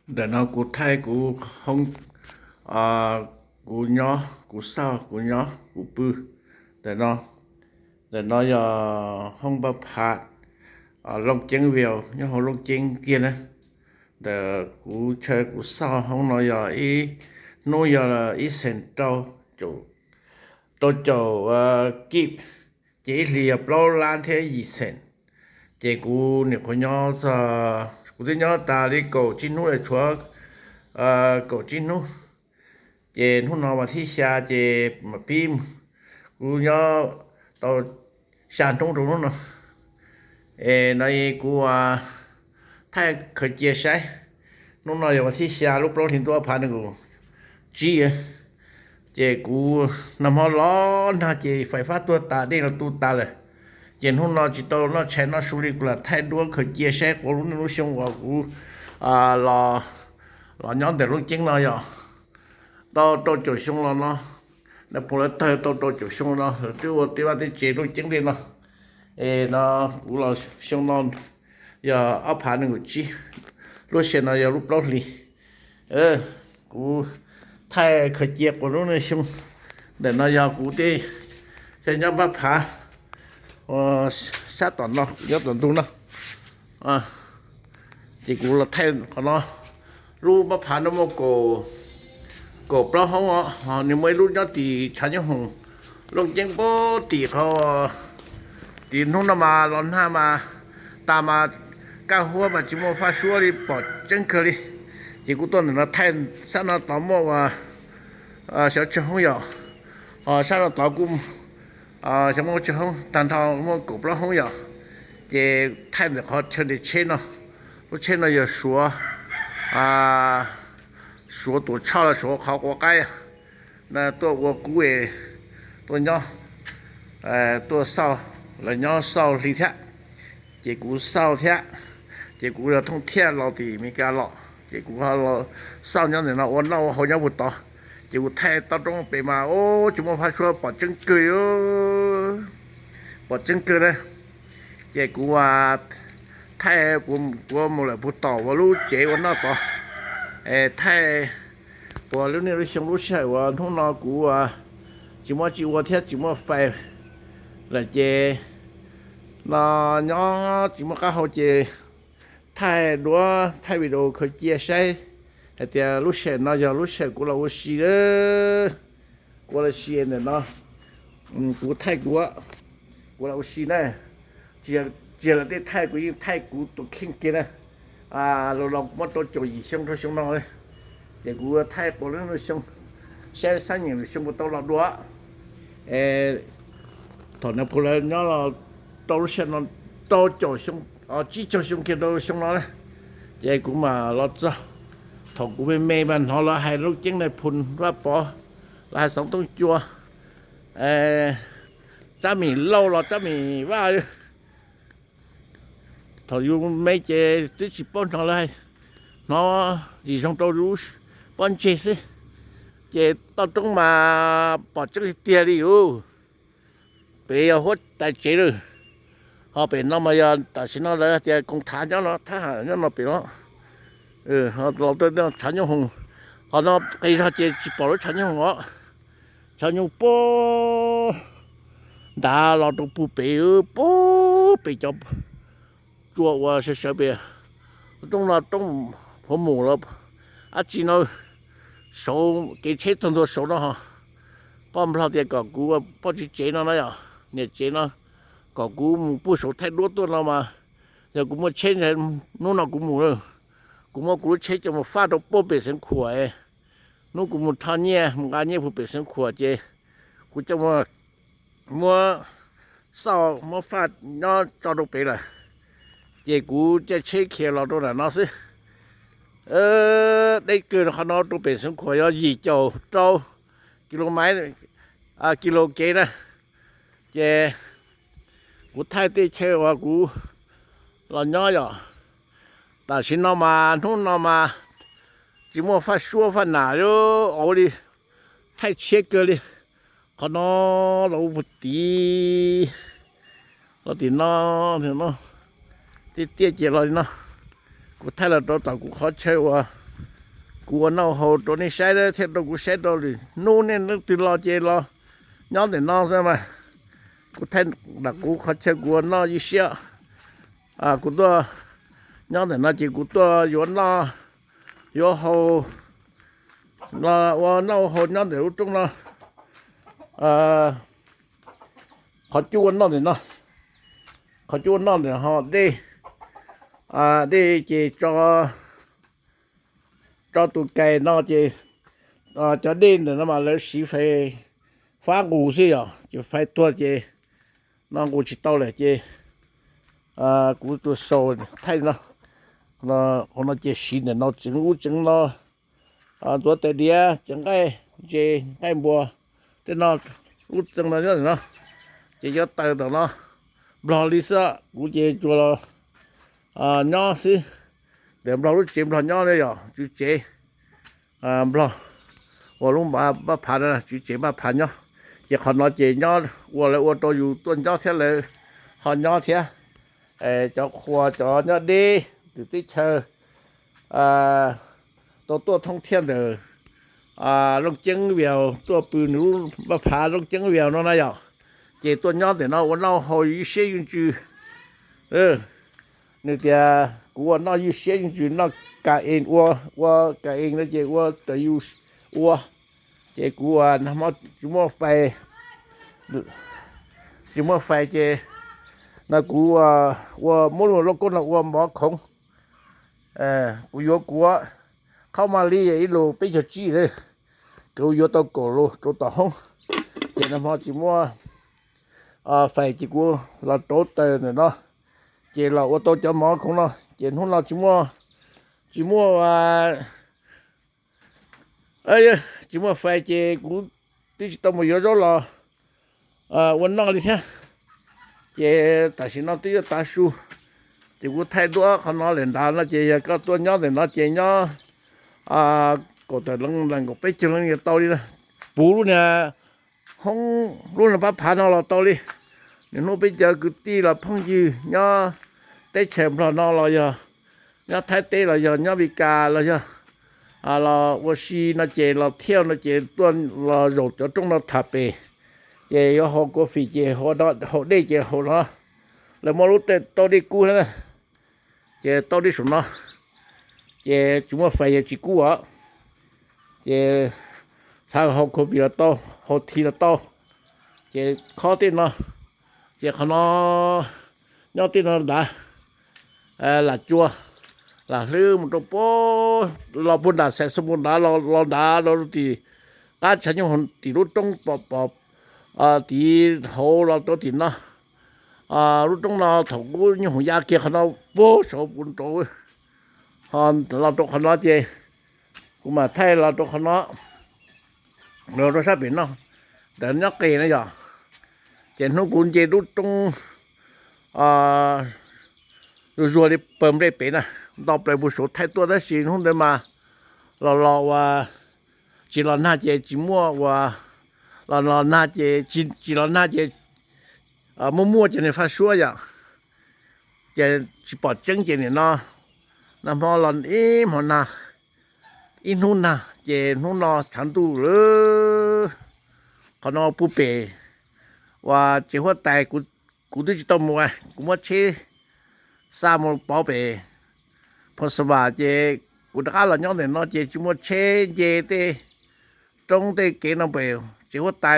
Ntawm no kuv thaij kuv hoob, kuv nyob, kuv xauj, kuv nyob kuv pw. Ntawm no, ntawm no yog hoob npab phav Looj Ceeb View nyob hauv Looj Ceeb kiag na. Ntawm kuv chaw kuv xauj hoob no yog ib hnub yog ib xees rau, rau caum kib, ces ib hlis yog plaub lab thiab yim xees. Ces kuv nyuam qhuav nyob, kuv twb nyob tas li kaum tsib hnub, tshuav kaum tsib hnub. Ces hnub no vas thib xya ces mam pib, kuv nyob tau xya hnub rau hnub no. Es no kuv thaij khaws cia saib. Hnub no yog vas thib xya lub plaub hlis ntuj ob phav nees nkaum tsib. Ces kuv nag hmo los nag ces fais fab tuag tas, dej los tu tas lawm. Ces hnub no tsis tau noj tshais noj su li, kuv lam thaij duab khaws cia saib quas lub niaj lub xyoo uas kuv los nyob ntawm Looj Ceeb no yog tau rau caum xyoo los no. Nais phoo lawv tawg tau rau caum xyoo no, lawv twb ua tej vaj tej tsev Looj Ceeb tej no. Es no kuv los xyoo no yog ob phav nees nkaum tsib, lub sij hawm no yog lub plaub hlis. Kuv thaij khaws cia quas lub niaj xyoo. Ntawm no yog kuv tej chaw nyob npab phav sab tom no, nyob tom ntug no. Ces kuv los thaij qhov no, lub npab phav no muaj kaum plaub hoob os, nws muaj ib lub nyob tim tshav nyooj hoom Looj Ceeb pab tim qhov, tim hnub no mas los nag mas tas mas kaj huab mas tsis muaj faj suab li, pom tseeb kawg li. Ces kuv tuaj ntawm no thaij, sab no tod muaj uas xyov tsawg hoob yom. Ho sab no tod kuj xyov muaj tsawg hoob, tag nrho muaj kaum plaub hoob yom. Ces thaij ntawm qhov chaw nres tsheb no, lub tsheb no yog Suav, Suav Tuam Tshoj los Suav qhov quav qaib tuaj ua kub es tuaj nyob, tuaj xauj, lawv nyob xauj hli thiab. Ces kuv xauj thiab, ces kuv yog thooj thiaj los tim Amelikas los, ces kuv xauj nyob ntawm no ua noj ua haus nyob puag tod. Ces kuv thaij toj roob pem mas ub tsis muaj faj suab, pom tseeb kawg, pom tseeb kawg na. Ces kuv thaij, kuv mus lawm puag tom uas lub tsev ua noj tod, thaij uas lub niaj lub xyoo lub sij hawm uas hnub no kuv tsis muaj tsi ua thiab tsis muaj fais lawm ces no nyob tsis muaj qab hau ces thaij duab thaij video khaws cia saib hais tias lub sij hawm no yog lub sij hawm kuv los ua si, kuv ua si ntawm no, kuv thaij kuv, kuv los ua si na. Tsis yog lawv tej thaij, kuv yeej thaij kuv tus kheej kiag na. Los los kuv muab rau caum yim xyoo rau xyoo no, ces kuv thaij quas lub xyoo, saib sab nyeem lwm xyoo puas tau los dua. Thaum nais phoo lawv nyob los tau lub sij hawm no rau caum xyoo, tsib caug xyoo kiag rau xyoo no na. Ces kuv mam los txog, thaum kuv me me mas hnov lawv hais Looj Ceeb Nais Phoo, Vaj Pov, lawv hais Xov Tooj Cua, Tsab Mim Lauj los Tsab Mim Vaj. Thaum yus me ces twb tsis paub hnov lawv hais, hnov zim zoo rau lub pob ntseg xwb. Ces toj roob mas pom tseeb tiag tiag li yus. Pem yog huab tais tsev lawm, ho pem no mas yog tam sim no lawv tias koom thav nyob no, thab ham nyob no pem no. Los rau tshav nyooj hoom, qhov no qis zog ces tsis pom lub tshav nyooj hoom os. Tshav nyooj puag ntav los rau puag pem, puag pem cov tsua uas sawv sawv pem. Roob no roob huv mus los dab tsi no, saud kev tsheb txog ntua saud no ho. Poj nplog tias kom kuv, poj tsev tsev no na yom, niam tsev no, kom kuv mus puag saud thaij duab tuaj no mas, yog kuv muaj tsheb hnub no kuv mus lawm, kuv muab kuv lub tsheb coj mus faj rau puag pem Xeev Khuam. Hnub kuv mus rho nyiaj mus nqa nyiaj puag pem Xeev Khuam ces kuv coj muab xauj muab faj nyob tso rau pem lawm, ces kuv caij tsheb khiav los rau ntawm no xwb. Deb kawg qhov no rau pem Xeev Khuam yog yim caum rau kis lus maiv, kis lus kev na. Ces kuv thaij tej chaw uas kuv los nyob yom. Tam sim no mas hnub no mas tsis muaj faj suab faj nam ua li, thaij tshiab kawg li. Qhov no los puag tid, los tim no, tiaj tiaj ces los li no. Kuv thaij los rau tom kuv qhov chaw uas Kuv ua noj haus rau nej saib thiab rau kuv saib rau lwm hnub nej leej twg los ces los nyob ntawm no xwb mas. Kuv thaij nram kuv qhov chaw kuv ua noj ywj siab. Kuv tuaj nyob ntawm no ces kuv tuaj yuav noj yuav haus, ua noj ua haus nyob ntawm lub roob no. Qhov cub ua noj ntawm no, qhov cub ua noj ntawm ho dej, dej ces tso, tso tus kais no ces cov dej ntawm no mas lawv siv fais fab nqus xwb yom, ces fais tuag ces no nqus tsis tau lawm ces kuv tus sau thaij no, qhov no ces siv ntawm no tseev ub tseev no, ntxuav tais diav, cov nqaij ntses nqaij npua, tej no lub txee no nyob ntawm no, ces cov taws tom no nplog li xwb, kuv ces tsuas los nyob xwb. Ntawm nplog lub tsev nplog nyob ne yom, tswv tsev nplog, ua lub npab phav no tswv tsev npab phav nyob. Ces qhov no ces nyob ua lawv ua rau yus tuaj nyob thiab lawv ho nyob thiab. Cov qhua cov nyob deb tus teb chaws tau tuaj thoob thiab ntawm Looj Ceeb Vias tuaj pw nws lub npab phav Looj Ceeb Vias no na yom, ces tuaj nyob ntawm no ua noj haus ywj siab ywj ntsws. Nws tias kuv ua noj ywj siab ywj ntsws noj ka es ua, ua ka es no ces ua raws yus ua. Ces kuv ua nag hmo tsis muaj fais, tsis muaj fais ces no kuv ua muab lub lauj kaub no ua mov khoov. Kuv yuav kuv qhaub maj li ib lus peb caug tsib lawm, kuv yuav tau kaum lus rau tom hoob. Ces nag hmo tsis muaj fais ces kuv los rauv taws ntawm no, ces los ua tau cov mov khoov no ces hnub no tsis muaj, tsis muaj tsis muaj fais ces kuv twb tsis tau mus yuav zaub los ua noj li thiab. Ces tam sim no twb yuav tav su, ces kuv thaij duab qhov no lawm nrad no ces yog koj tuaj nyob ntawm no ces nyob kaum tawm leej kaum peb caug leej yuav tau li. Puv lub niag hoob lub niag pab phav no los tau li. Nws hnub peb cov kwv tij los phooj ywg nyob teb chaws Nplog no los yog nyob Thaib teb los yog nyob Mes Kas los yog los ua si no ces los thiaj no ces tuaj los zaum cov roob no tham pem, ces yuav haus kua fim ces haus dej ces haus no. Lawv muaj lub tauj dej kub thiab na, ces tauj dej saum no, ces tsis muaj fais yog tsis kub os. Ces txhaj haus kua fim los tau, haus thi los tau. Ces khob tej no, ces qhov no nyob tej no nrad, lam cua, lam hlwb mus rau puag los puag nram Xais Xoo Pos nrad los nrad rau tim qab tshav nyooj hoom tim lub roob pom pom tid hauv los rau tim no. Lub roob no thaum ub nyooj hoom ya kiag qhov no puag saud puv nraud, ho los rau qhov no ces kuv mam thaij los rau qhov no, los rau sab pem no, ntawm nyob qis na yom. Ces hnub kuv nce lub roob zuag zuag li pawg nplej pem na, nto plaws puag saud thaij tuaj tab sis hnub ntawd mas los los uas tsis los nag ces tsis muaj uas, los los nag ces tsis los nag ces muaj muaj cov niag faj suab yom, ces tsis pom tseeb ces nim no nag hmo los ib hmo nag, ib hnub nag ces hnub no tshav ntuj lawm. Qhov no puag pem uas tsev huab tais, kuv twb tsis tau mus, kuv muab tsheb xa mus pauv pem Phoo Xa Vas ces kuv rov qab los nyob ntawm no ces tsis muaj tsheb nce tej roob tej kev no pem tsev huab tais.